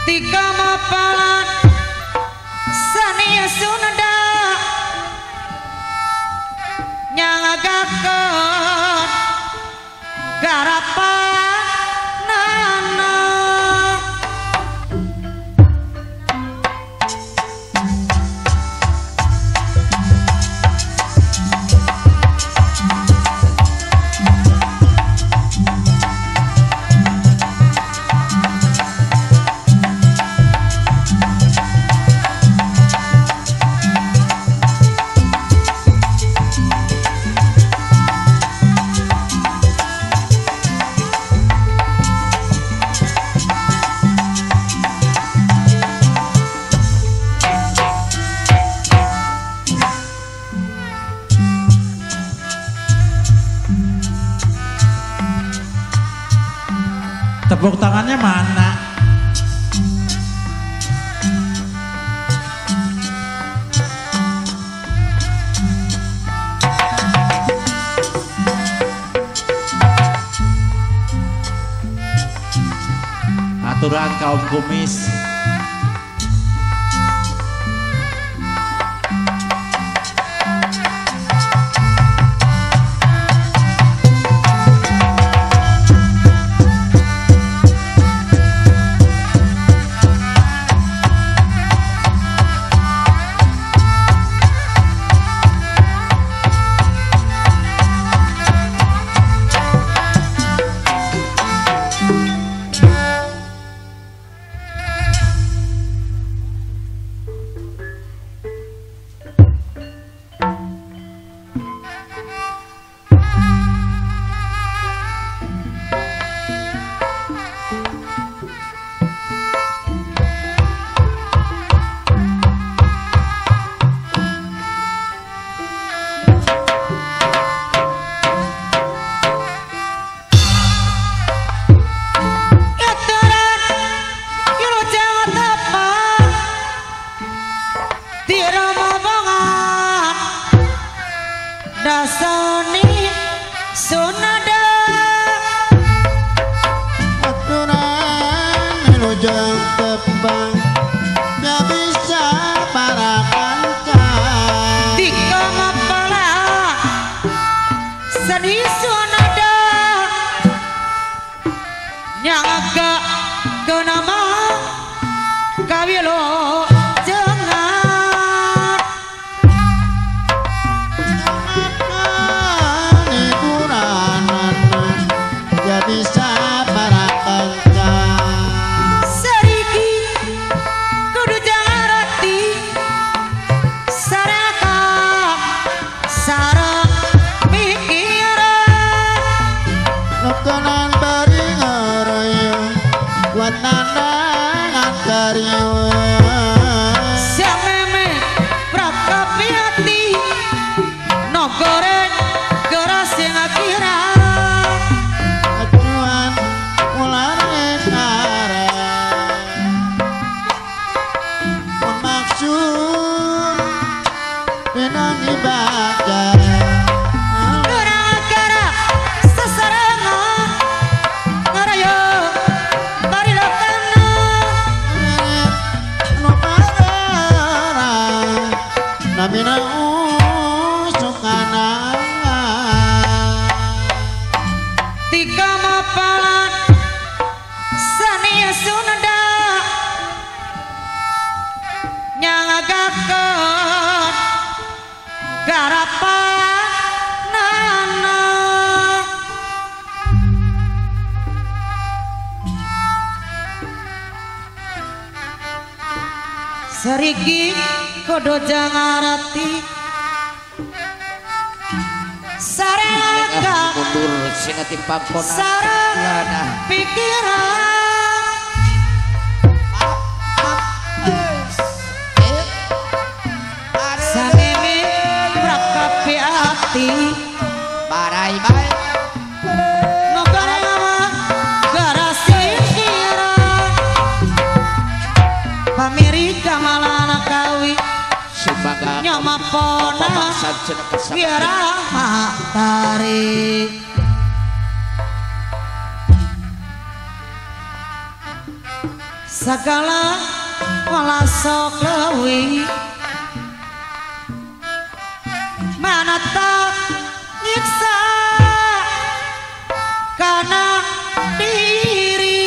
Tiga mapalan sani Sunda nyangagakeun garapanana. Tepuk tangannya mana? Aturan kaum kumis. Dasani Sunada aturan wilujeng tepang ya bisa para kanca tiga mapala sani Sunada nyaga kenama kawilo. Bisa para kanca seriki kudu jangarati saraka sarang pikiran nukonan bari ngarayu kuat nandangan kariu siameme prakapiati no goreng geras yang akhirat. Gara-gara sesarengan ngarayo bari lakana nu parara namina usukana tiga mapalan sani Sunda nyangagakeun garapanana. Seriki kodo jangarati saraka sarang pikiran saneme prakapi ati barai bae no garama garasingkiran pamirika malana kawi nyoma pona wirama tarik. Segala walasok leuwih mana tak nyiksa kana diri.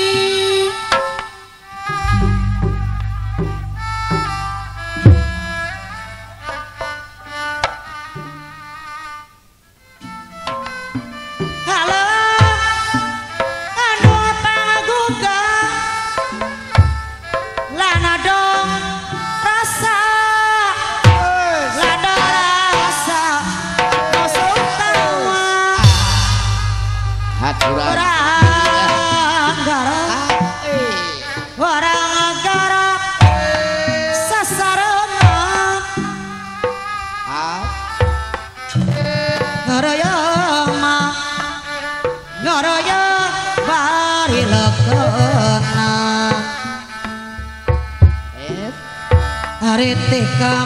Halo anu pangaguga lana dong rasa lada rasa utama orang garap orang garap sasarengan ngaraya mah ngaraya bari lekeuna hari tika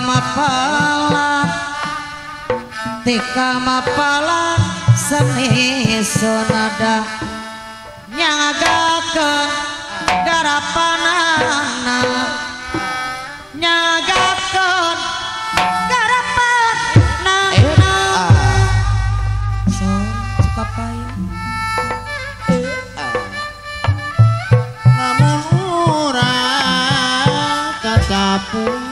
mapala seni sonada nyagakeun garapanana nyagakeun garapanana so suka payah lamun urang kacapura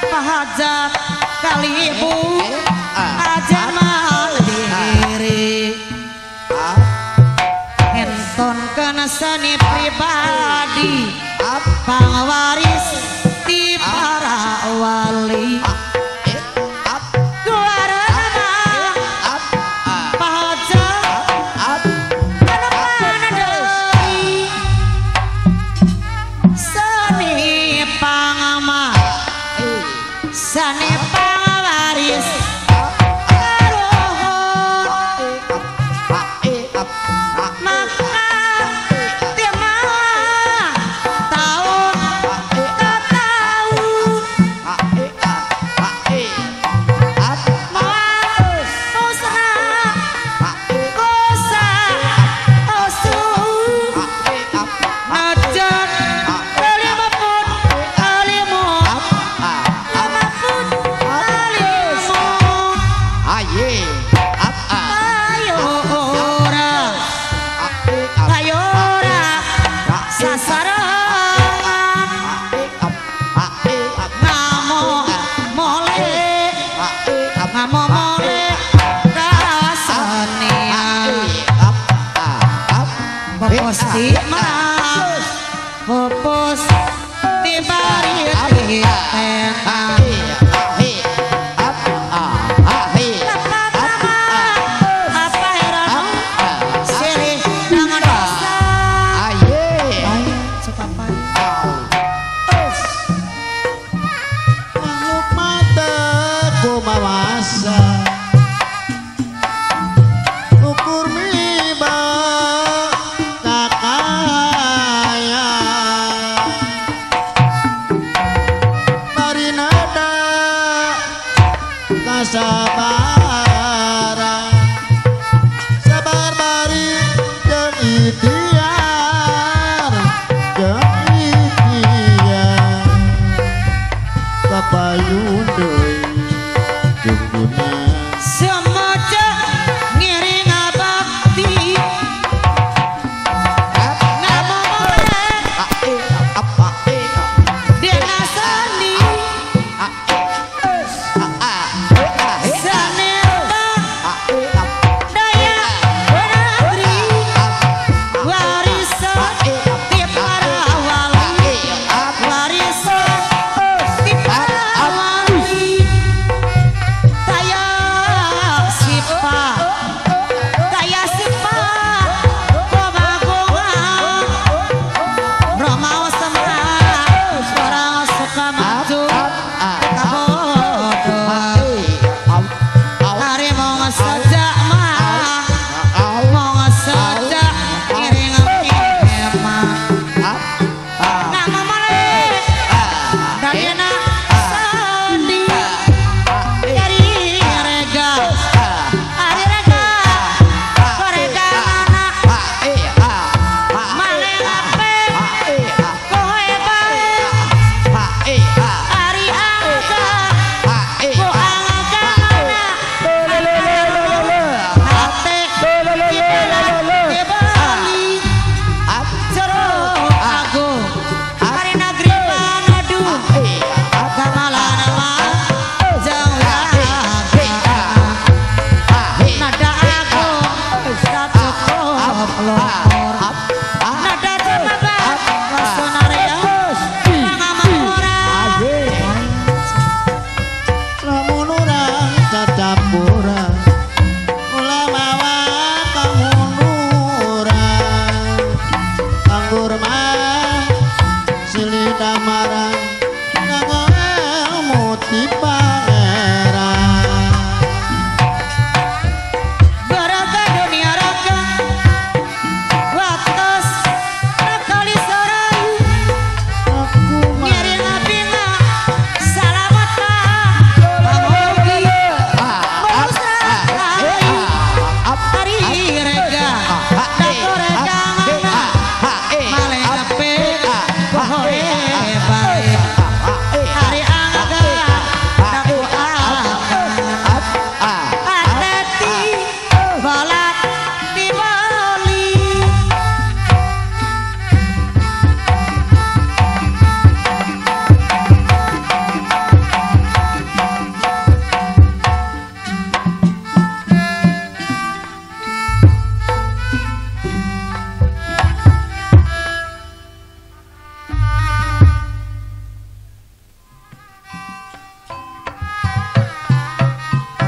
pahajat kalibu aja mandiri enton kana seni pribadi pangwaris ti para wali seni pangwaris karuhun maka tiap tahun ke tahun moal musnah kosa osu najan limapun alimun ayo ora sasaran ngamo mole ngamo mole kasenian popos ti popos ti bari ukur miba kakak. Ikhtiar jeung ikhtiar kapayun deui jungguna semoja ngiring bakti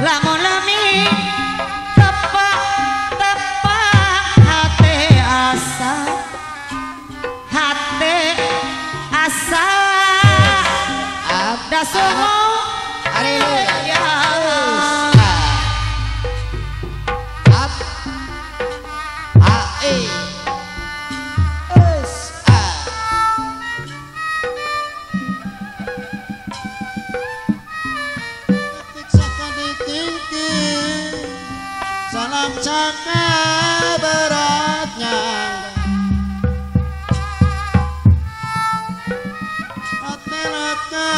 lamun lami tepak tepak hate asa hate asa dasungo ari ya up a e s a salam caka beratnya hati laka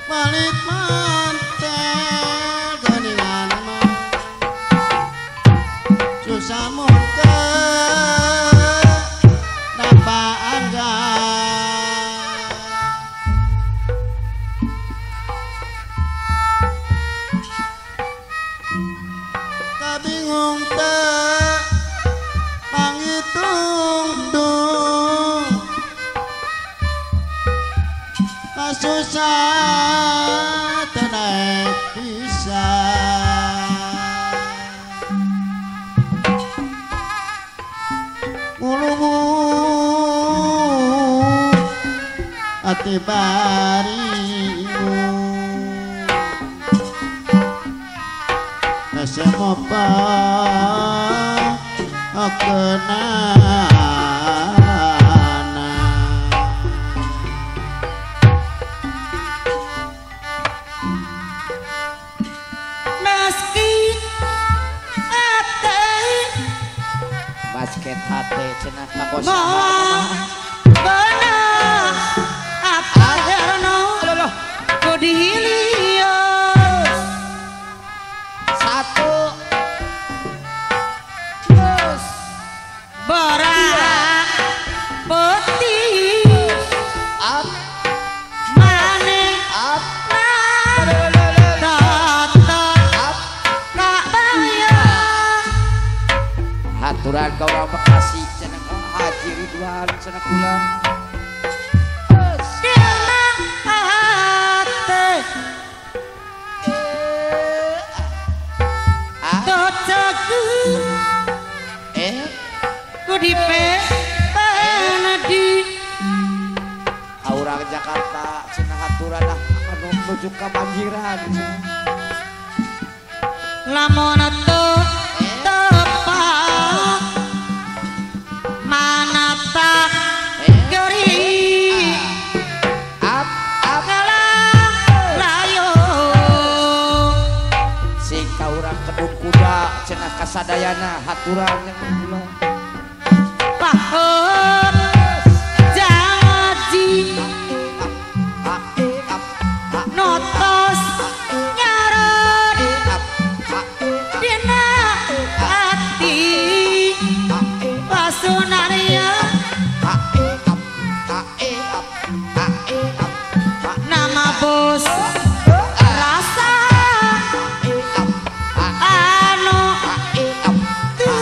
balik mantel geningan susah muka napa angga bingung tak panghitung dung kasusah tenaik bisa ngulungu ati barimu semoga kenana meski ate Sakit hati cenah ka Moal bener apa herno ku dihilios. Satu terus Borak putih up mane up tata up kak bayar. Haturan ka urang Bekasi cenah ka Haji Ridwan cenah kula. Dina hate tocaku ku dipepenedi. Ka urang Jakarta cenah haturan ah anu menuju ka banjiran cenah. Lamun teu tepak manata geri Up up kalah layo. Sing ka urang Kedung Kuda cenah kasadayana haturan yang kula. Pahut janji notos nyaret dina ati pasunarya nama bos rasa anu teu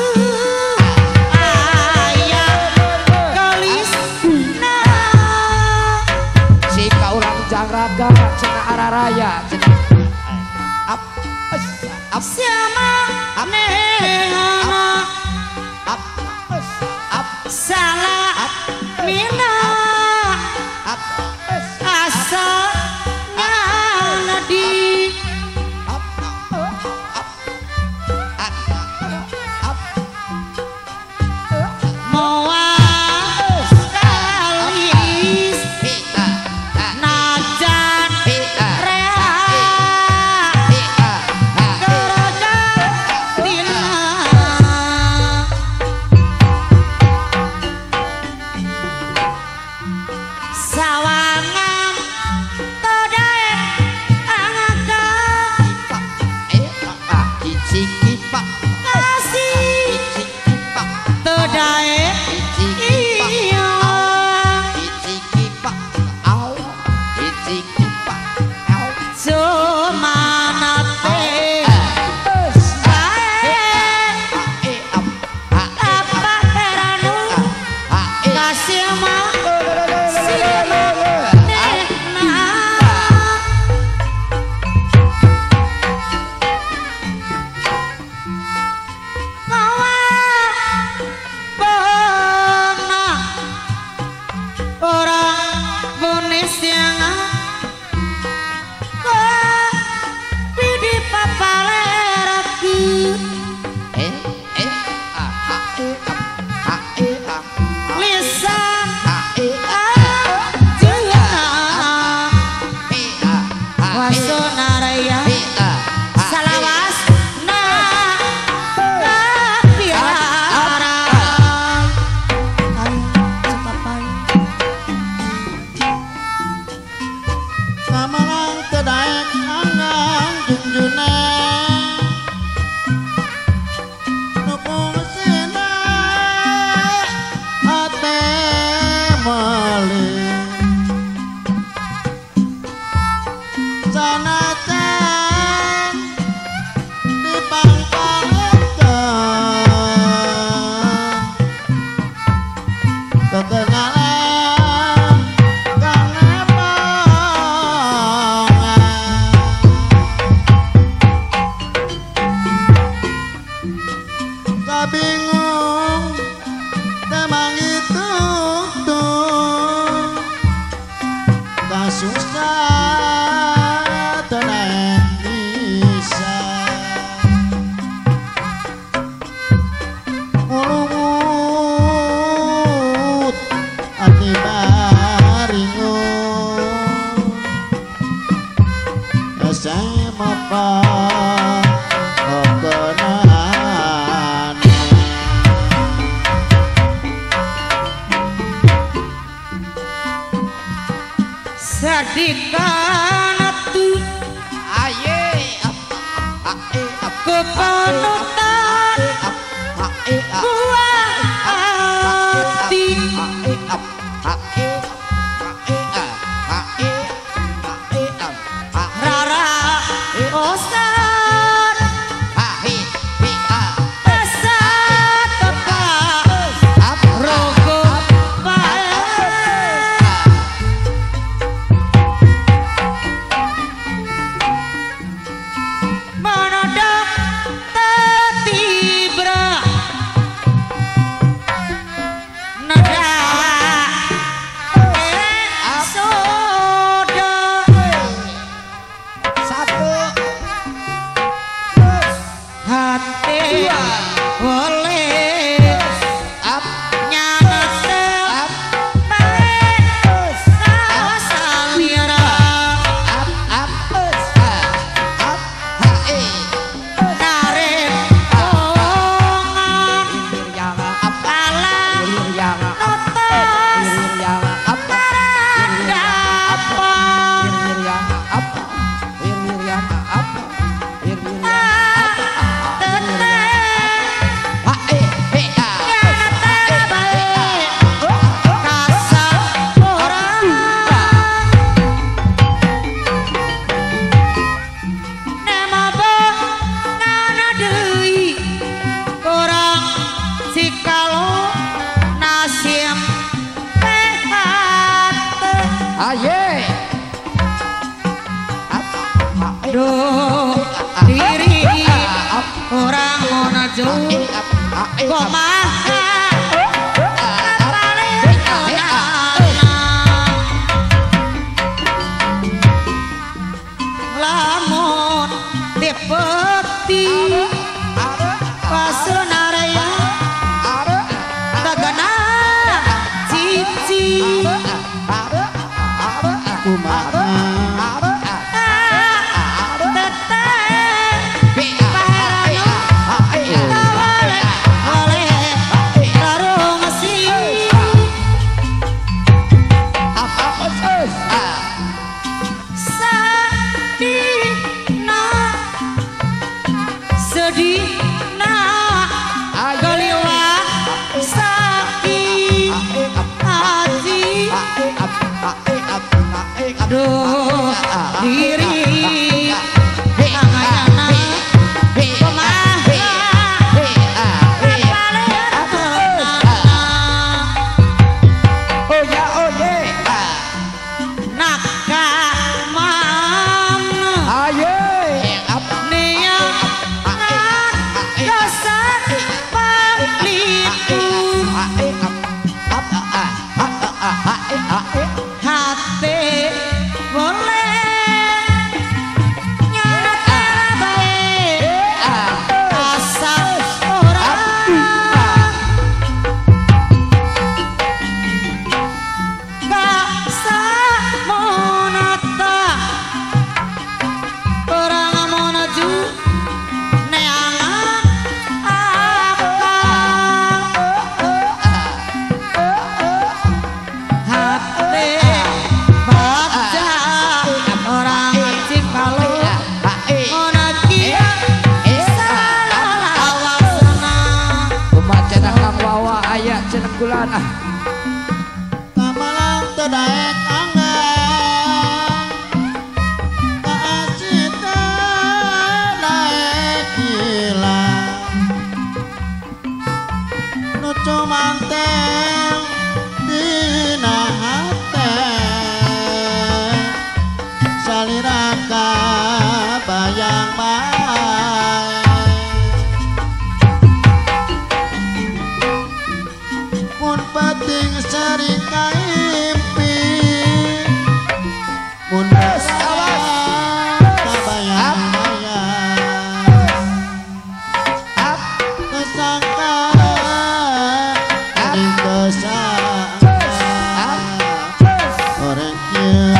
aya gelisna. Sing ka urang Jangraga cenah araraya cenah up up Siama nehana up up salah mina up asa nganadi up up up up moal kalis najan rea keragatina. Sawangan todae angaka kasih todae iya. Sumanate bae apa heranu kasih ma sinena. Mawa pernah orang bones yang pidi papaleraki lisan ajena wasonaraya salawas na kapirara. Ay, cepapai. Kamalang teu daek anggang junjuna nu fungsina hate meuli sanajan dipangpangkeun tetenalan kanepongan. Kabingung temang itu kasusah tenang bisa ngurungut ati baringung semapa okeunana. Dikanatu kepanutan buah hati rara osan asa tepak rogo bae manadak tatibra nada soda Satu, hati boleh up, nyanate up, bae salira up, up, up, ha, e, tarik ongan yang up, kalah yang up, notos yang up, dapat yang up, yang up, teteh ha, e, he, a, nyanate bae kasapura nama ngana deui orang sikalo nasim PHT aye, up, ha, e, duh diri up, orang monajo e, up, ha, e, up, kumaha lamun dipeti pasunaraya tagana cici Kumaha teteh paherano tawale oleh tarung si sadina sedihna galiwat sakit hati aduh diri tangayana kumaha Oh ya, oh ye, naka mana aye, up, niat dasar panglipur hati boleh nyanata bae asal ora kasamonata orang monaju neangan akal hati baca orang cikalo monakia salawasana Kumaha Kang Wawa aya cenah gulan ah. Tamalang teu daek anggang Kaacita daek hilang Nu cumantel dina hate Salira kabayang bae Mun penting sering kaimpi mun kabayang-bayang Up, kesangka jadi kesangka orang kieu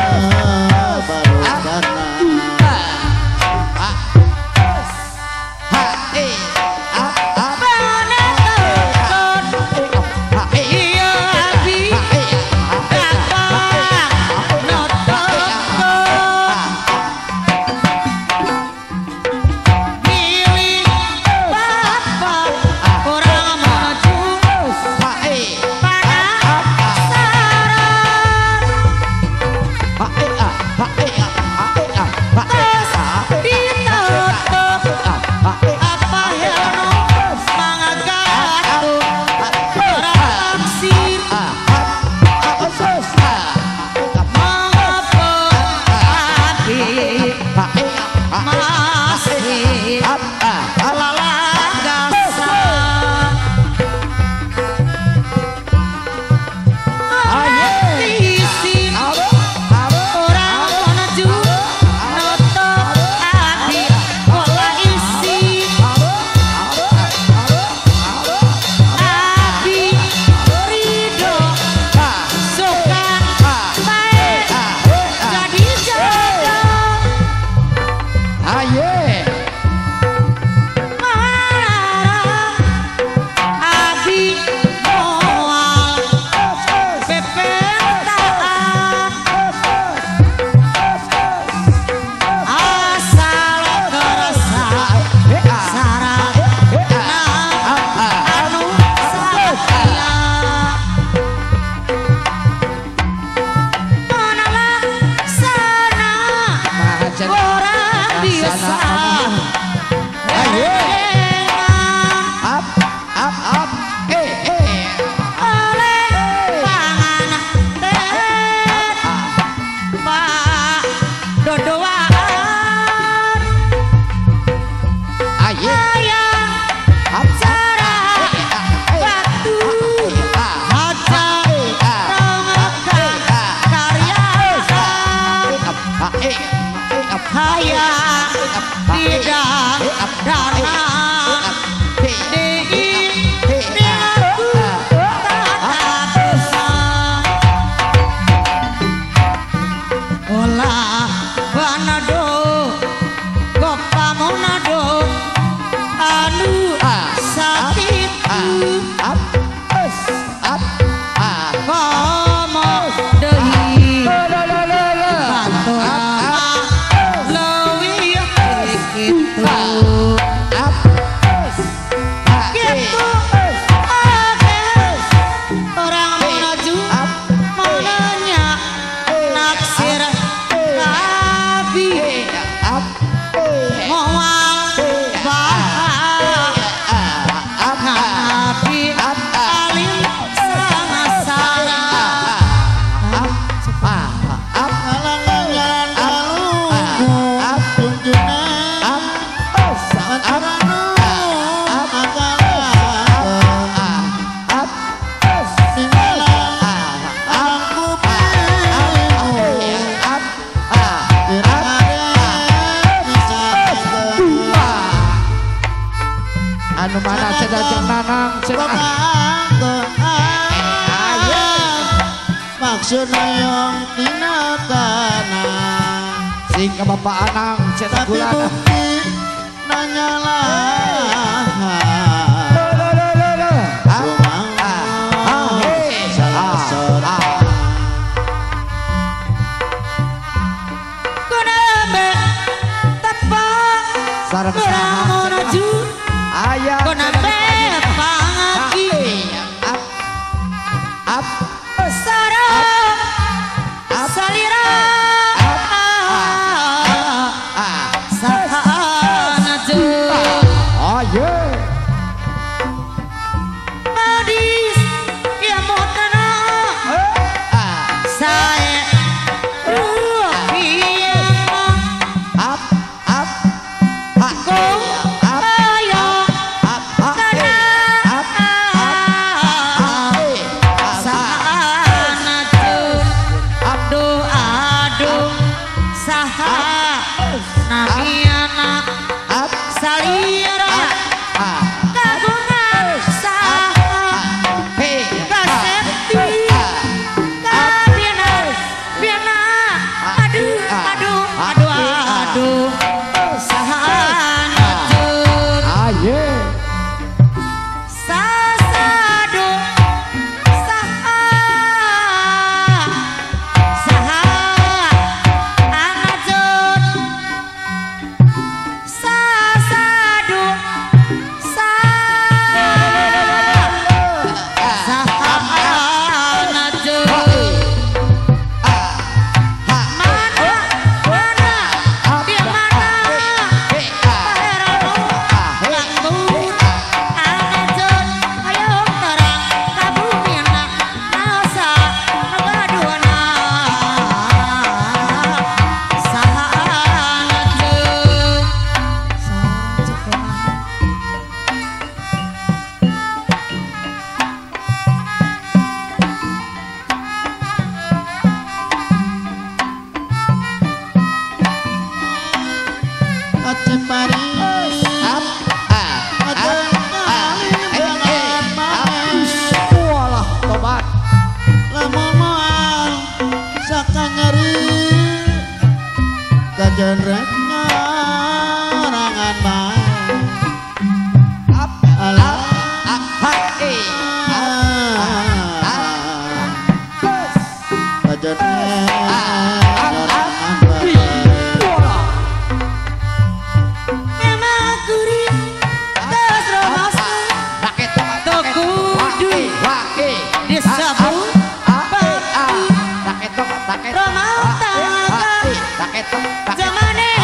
baru karena ha, e, up, up, Panetun ha, e, iya abi ha, e, cenah Jang Nanang cenah. Maksud yang tina tanah sing ka Bapak Anang cenah tapi gulana. Bukti nanyalah sareng saha aya konambe pangaki up sareng salira saha naju ayo madis ya motana sae up up Jamane.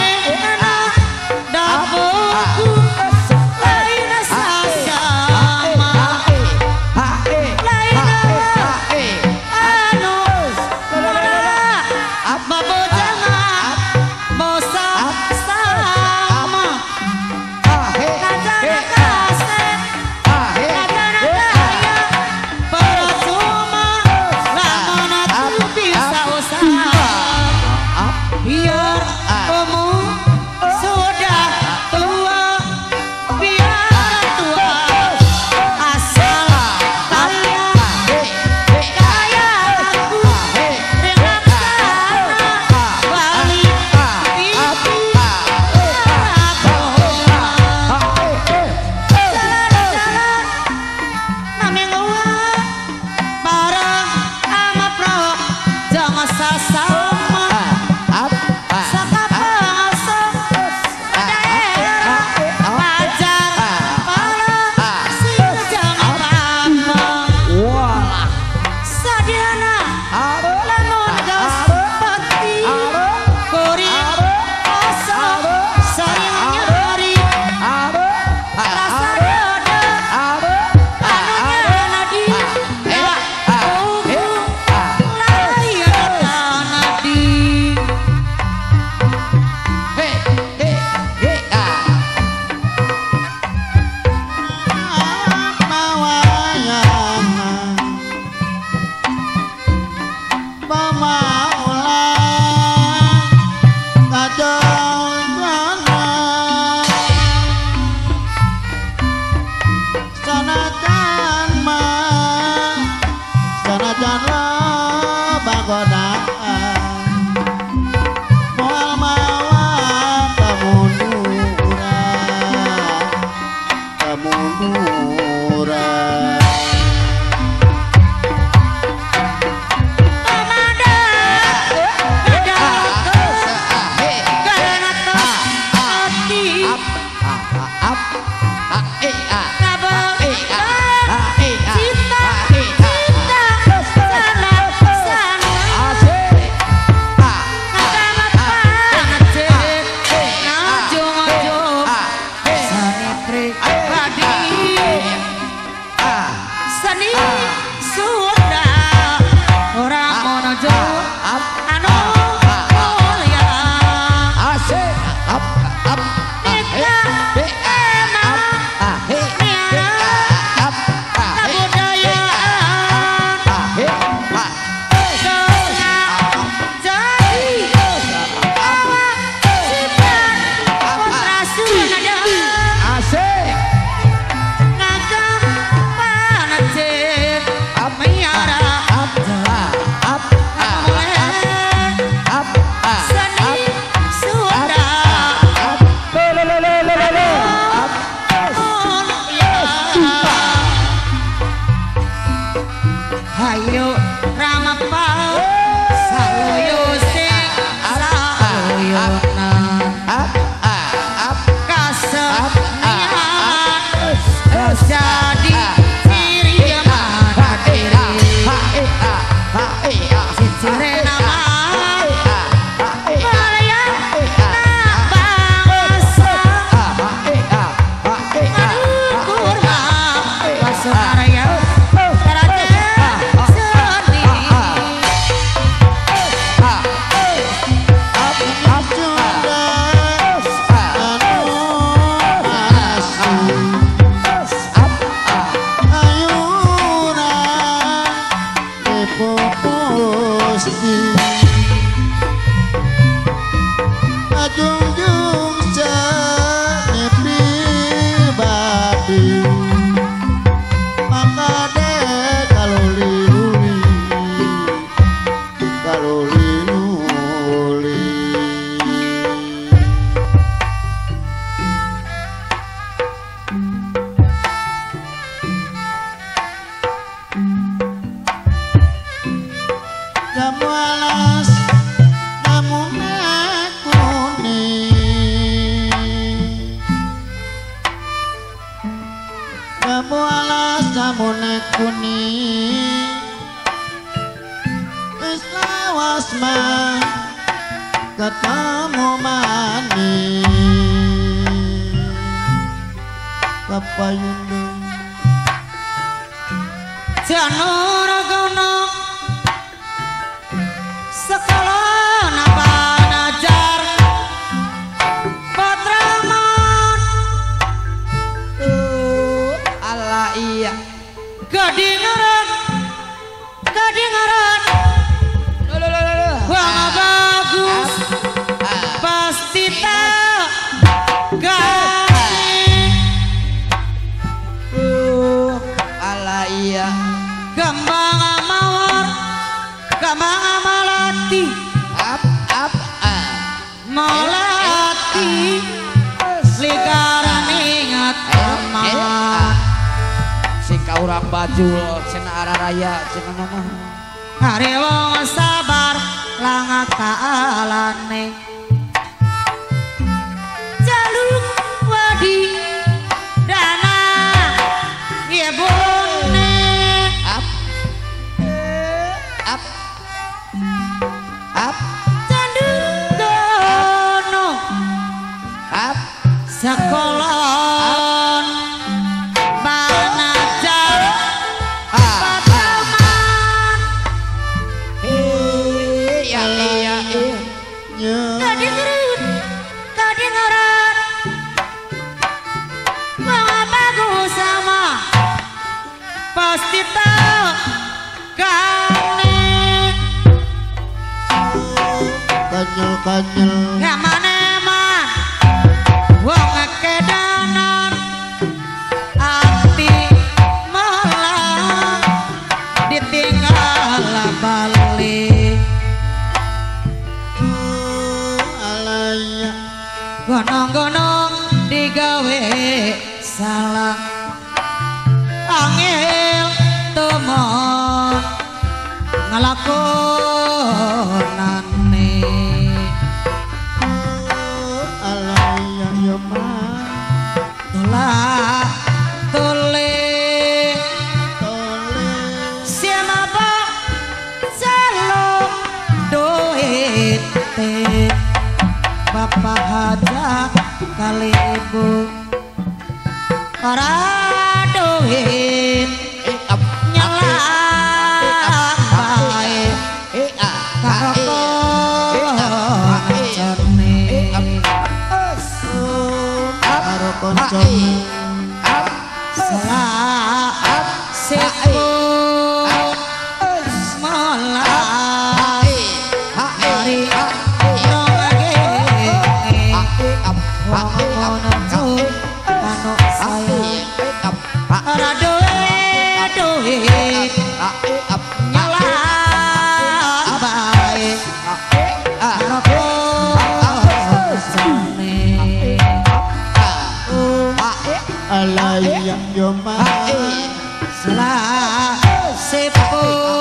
Hayo ramapa saluyo sing saluyona kasenian jadi ciri mandiri ciri nama Ketemu mani Kapayundu Janur gono sekolah napa najar patraman Allah iya gadingaran gadingaran wah bagus pasti tak ganti Allah iya gambang mawar gambang melati up up melati lingkaran ingat aman sing kaurang baju cenah araraya cenah mama hari wong sabar langat taalane jaluk wadi dana yebone up up up candudono up sekolah manajar pataman iya iya iya kadengeran wong bagus sama pasti tak gane kanyel-kanyel ngamane-man wong kedanan ati malah ditinggal balik alaya gonong-gonong digawe salah angel temon ngelakonane alaya yo ma tolak tole tole siapa jaluk duit bapak haja kali ibu ora duit nyelang bae karo kancane karo kancane selak sipun malah mari ora duwe duit nyelang bae karo kancane alaya yo ma selak sipun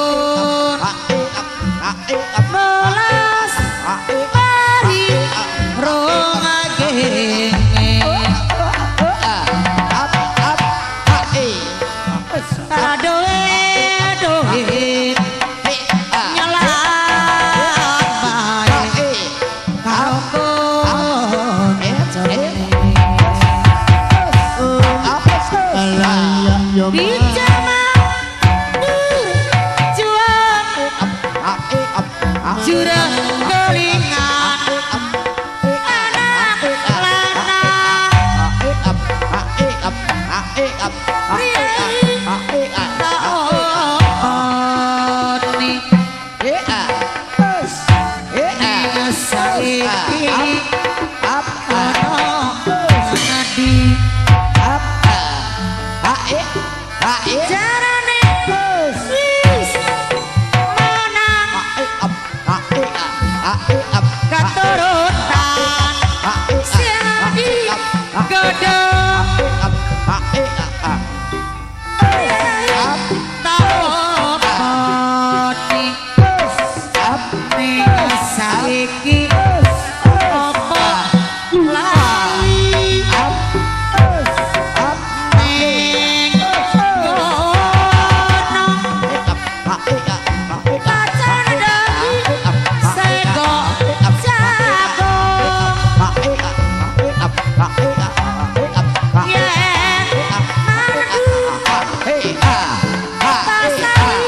Jurang kelingan anak lanang taoni saiki ana nadi jarane wis menang katurutan sing di gedhong taoni saiki apa lali ning kono pacar dadi sego jago yen mandu pasari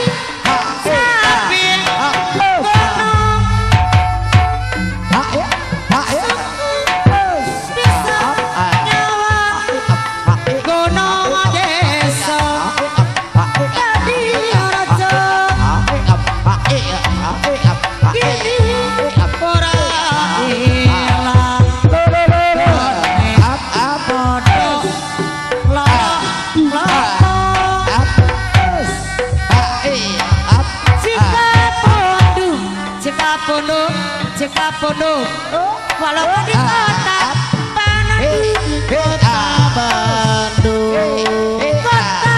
sapi kono bisa nyawa kono desa dadi raja kini ora ilang padha loro Cikapondo, Cikapondo, walaupun di kota Panadu, Kota Bandung, kota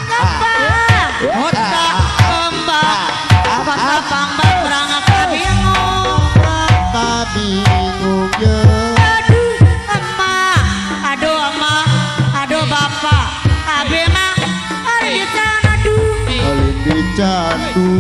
Kembang, kota Kembang, kota Pambang berangkat bingung. Kota bingung ya. Aduh emak, aduh emak, aduh bapak, abe mah ada di canadu. Oleh di candu.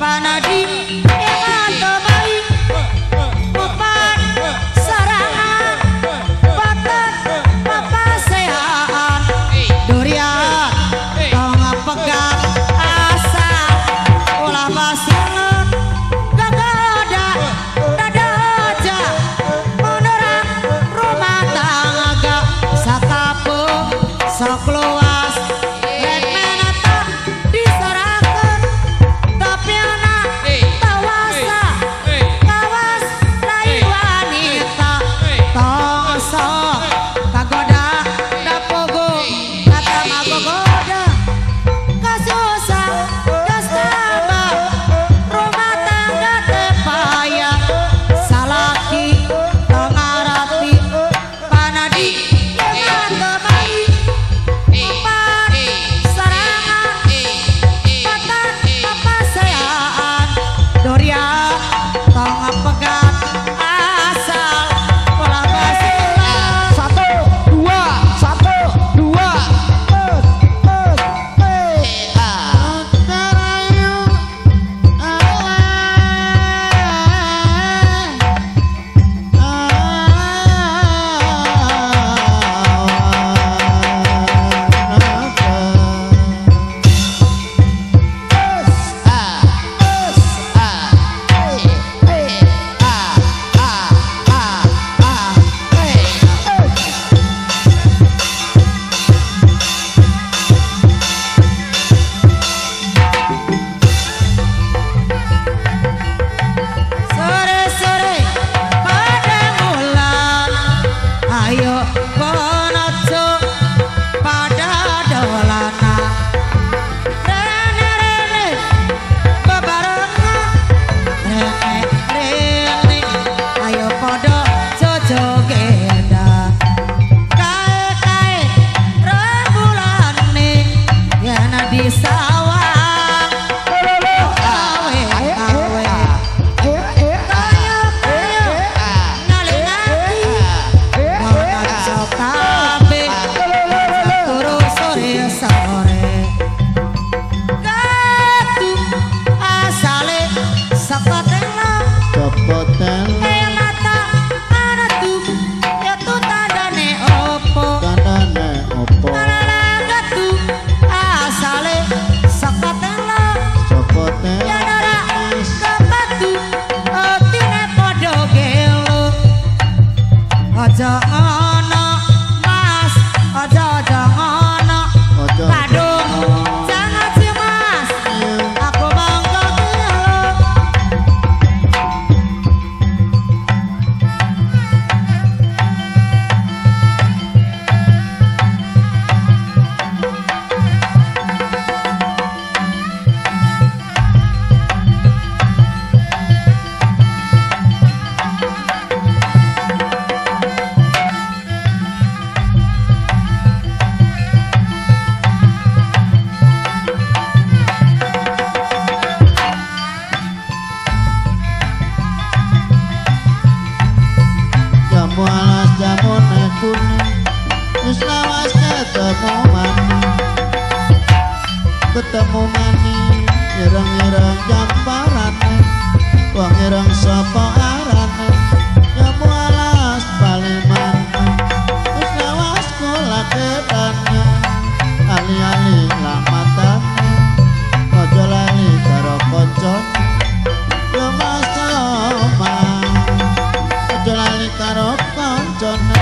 Panadi, Ketemu mani, ketemu mani, ireng-ireng jamparane, wong ireng sapa arane, nyamu alas palimane, wis lawas kula ketane, ali-ali lamatane, aja lali karo kancane, yo Mas Oma, aja lali karo kancane.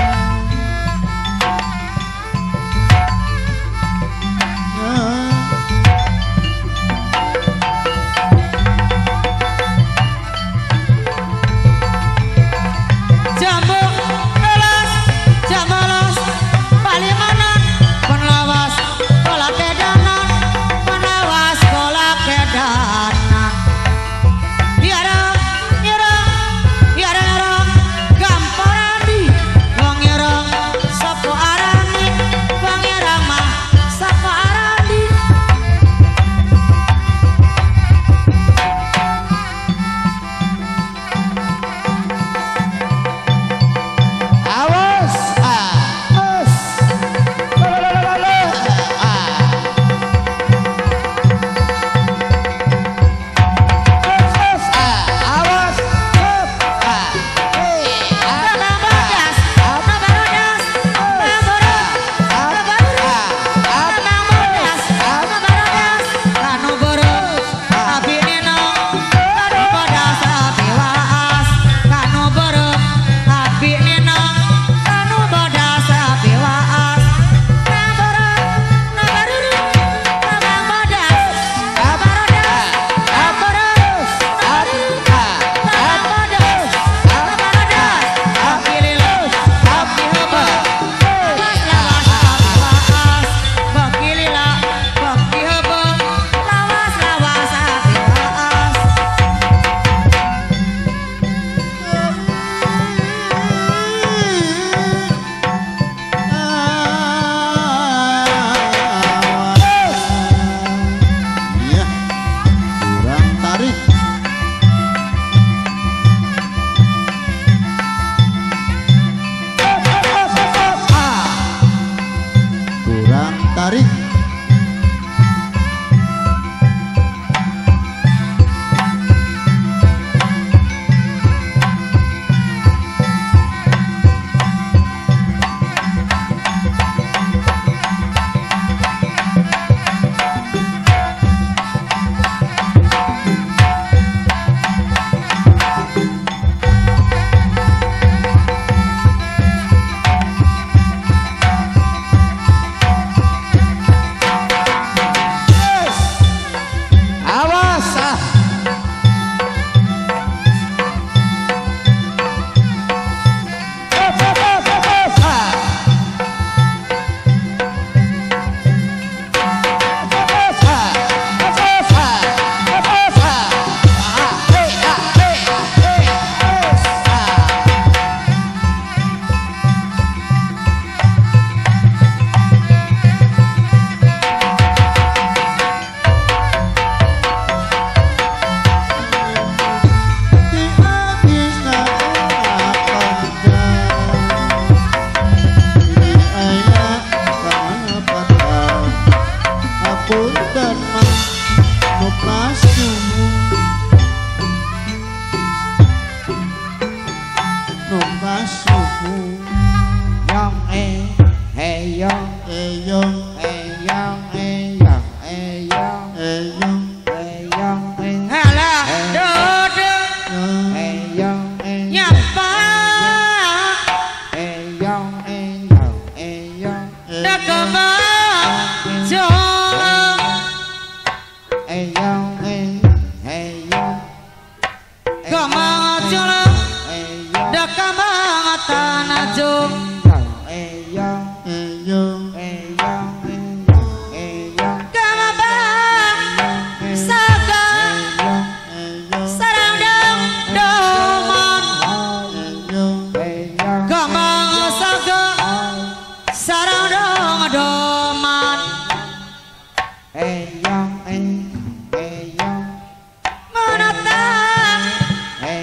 Menatang,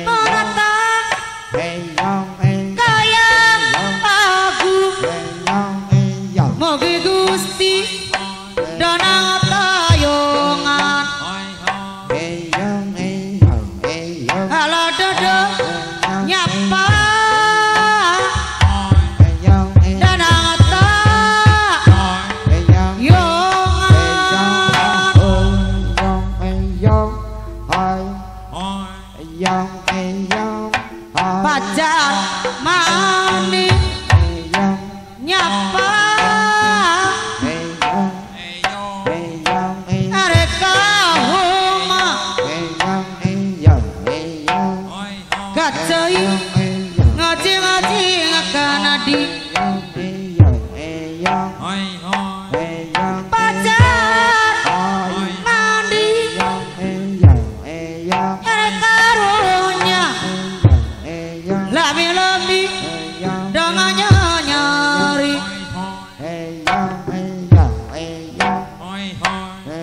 menatang, kaya. Halo dodo nyapa dan angata yongan pacar mani nyapa areka homa kacai ngaji ngaji ngakanadi pacar mandi karunya lebih-lebih dengannya nyari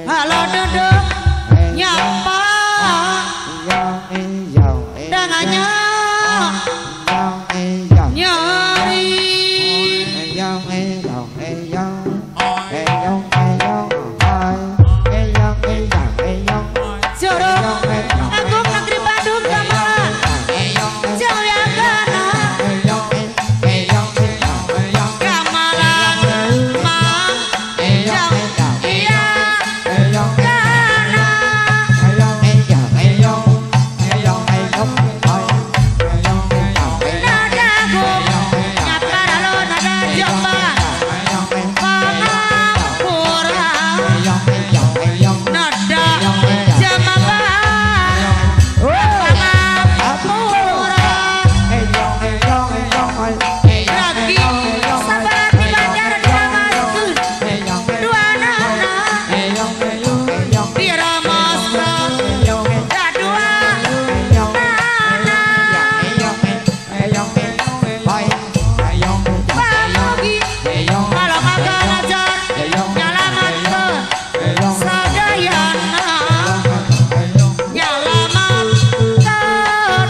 halo dodo nyapa dengannya nyari jorok agung negeri Bandung Kamala Jayagana Kamalan Mang Jayagana nadago nyapa lo nada jomba pangapura nada jamaba pangapura lagi sabarati banjar diamaskeun dua nana diramaskeun dadua nana pamugi kalau makan ajar nyalamatkeun sadayana nyalamatkeun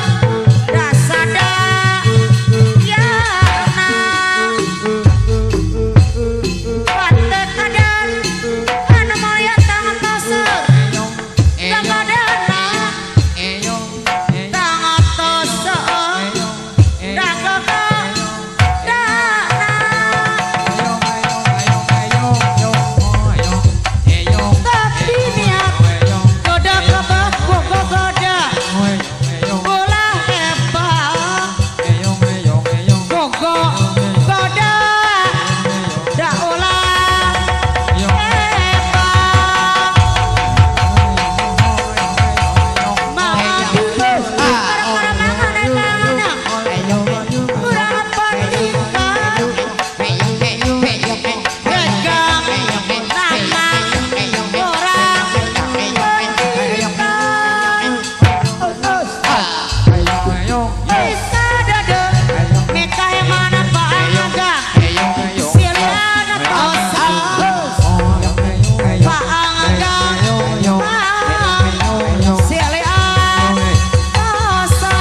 dasadayana patet adan anu mulya tangan toseur tangadana tangan toseur dagogodana. Tapi niat goda kebah gogo goda ulah hebat gogo goda da ulah hebat mamadu para mangan etana kurang pendidikan dagang nama orang pendidikan bisa dede nikah yang mana Pak Angga Siliana tosa Pak Angga Siliana tosa.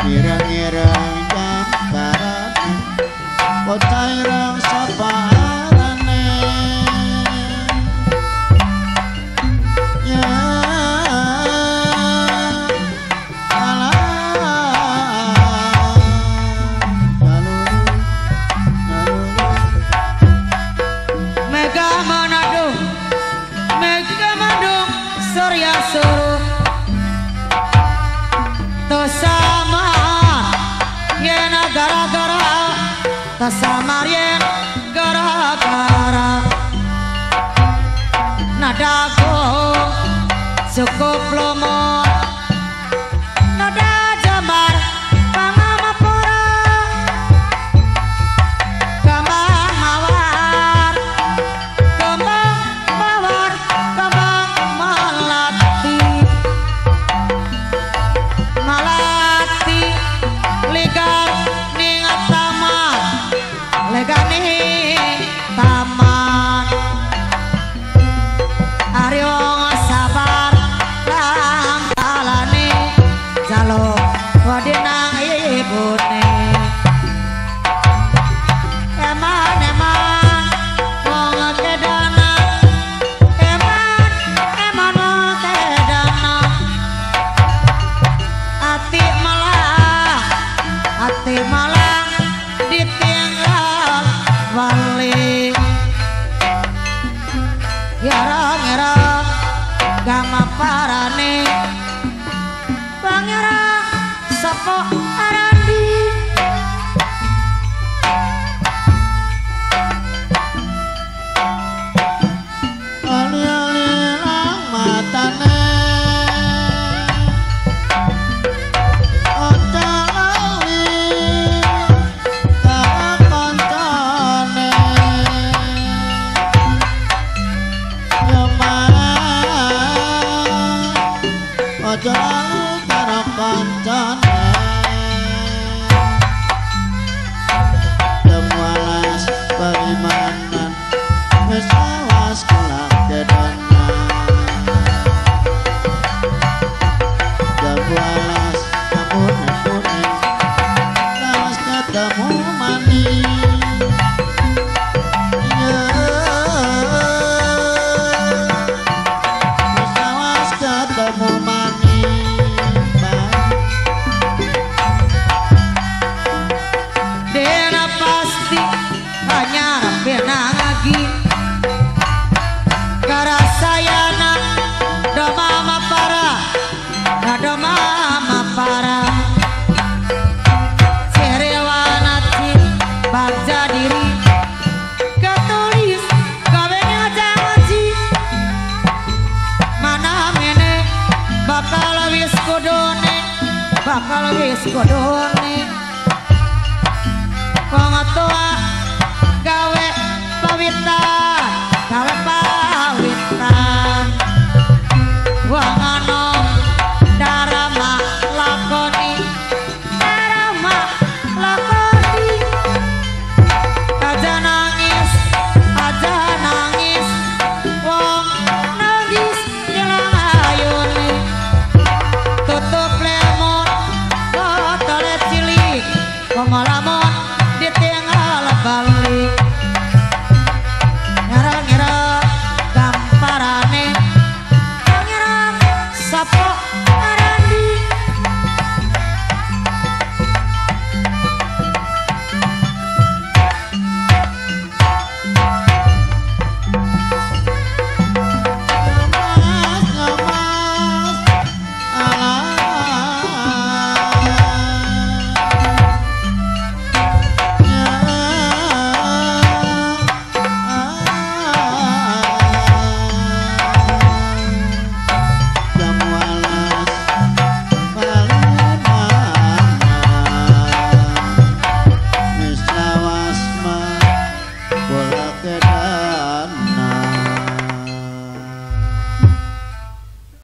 Ireng-ireng jambarane bocah ireng sapa arane ya alah galur galur. Kasamarien gara-gara nada gong cukup lomor nada jamar pangamapura kembang mawar kembang mawar kembang melati melati ligar ning taman legane taman aryo sabar lang talane jaluk wedi nang ibune eman eman wong kedana eman eman wong kedana ati malang ditinggal wali yarang-yarang gama parane pangeran sapa arandi Ali-ali lang matane aja lali karo kancane ya aja lali karo kancane Demualas berimanan wis awas kelak kedana Demualas ampun-ampun lawas ketemu mani wis awas ketemu mani Dena pasti hanya benang lagi karasayana do mama para do mama para cerewanati bagja diri ketulis kawenya janji mana mene bakal wis kodone bakal wis kodone wong tuane